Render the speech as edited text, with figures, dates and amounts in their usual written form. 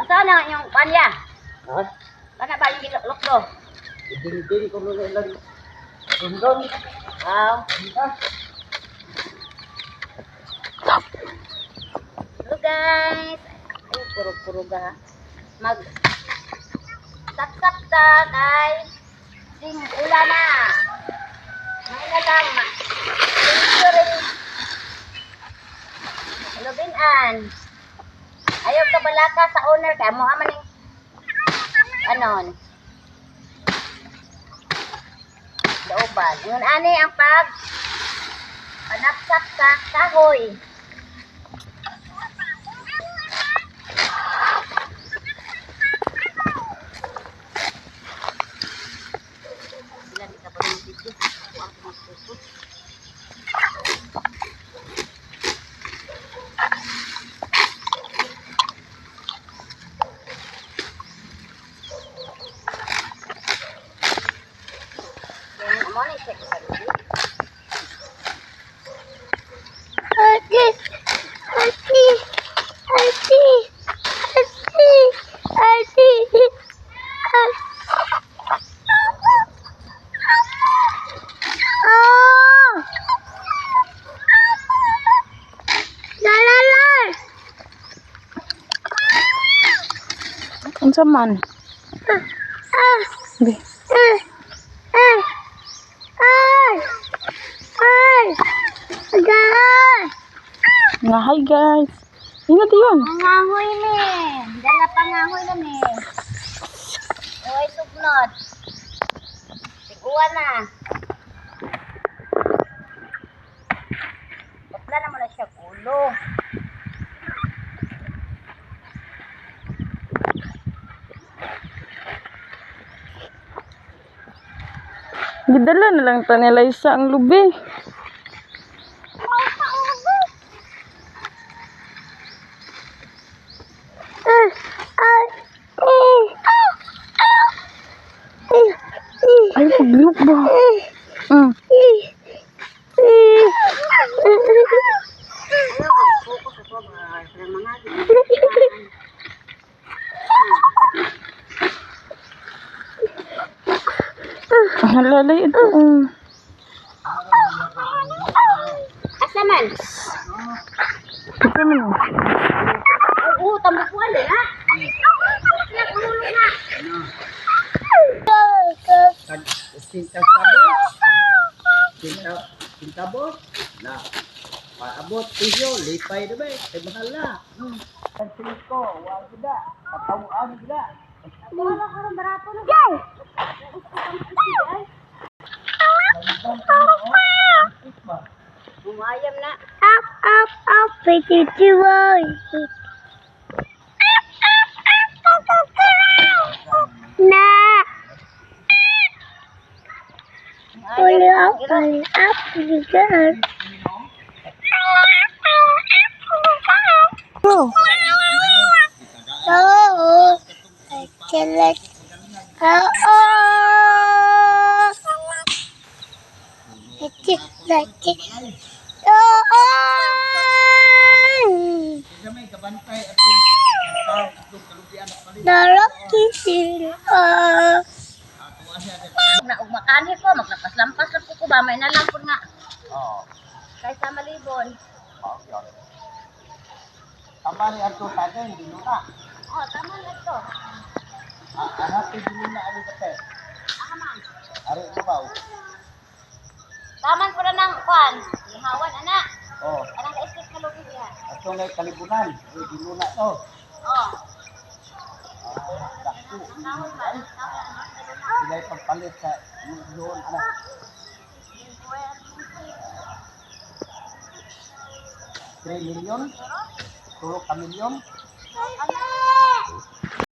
Sana yung kanya? Ha? Kana ba yung gilukdo? Idin-din ko nung ilang rundon. Wow. Hello guys. Ay, purog-purog ha. Mag sapsap ta kay sing ula na. May na lang. Thank you rin. Hello Binan. Ayaw ka balaka sa owner kay mo man ning anon. Looban. Ingon ani ang pag panapsap sa kahoy. Sila di ka pa rin video. Ako ang pumagpupo. Yan, amo na i-check sa video. Ati, ati, ati, ati, ati, ati. Oh! La la la. Unsa man? Ah, Bi. ah, ah, ah, ah, ah. Nga hi guys. Ingat yun. Pangahoy ni. Dala pangahoy na ni. Uy, sugnod. Tiguan na. Bakla naman na siya ulo. Gidala na lang ta nila isa ang lubi. Ah, ah, eh, ah, eh, eh. Ay, paglihok ba? Eh, eh. Ayaw, pag-focus ako ba? Sa mga Halalay ito. Asa man? Ito man. Ay, oo, tambukuan din ha. Nakululog na. Tag sinta sabos. Sinta sintabos. Na. Paabot piso, lipay na ba? Kay mahal na. Ang ko, wa gida. Patawaan gida. Wala ka rin barato na. Umayam na. Up, up, up, pretty boy. Na. Pull up, pull up, pretty girl. Oh. Oh, I can let. Oh, oh. Like it, like it. Oh, oh. Kinsa may kabantay atong tao atong kalubian at palit. Naraki sila. Ato siya Na ug makanhi ko, maglampas-lampas lang ko ko ba may nalampon nga. Oh, Kaysa malibon. mao gyud. Tama ni ato tagay dinuna. Oh, tama na to. Hanapin dinuna ari kape. Aha man. Ari ibaw. Taman ko na ng kwan. Ihawan ana. Oh, Anang ka-escape na lubi diha. ato ngay kalibunan, ari dinuna to. Oh, Ah, dako. kahoy ba? Kahoy ano? Sila'y pagpalit sa doon ana. 3 million? Tulo ka milyon? Ano?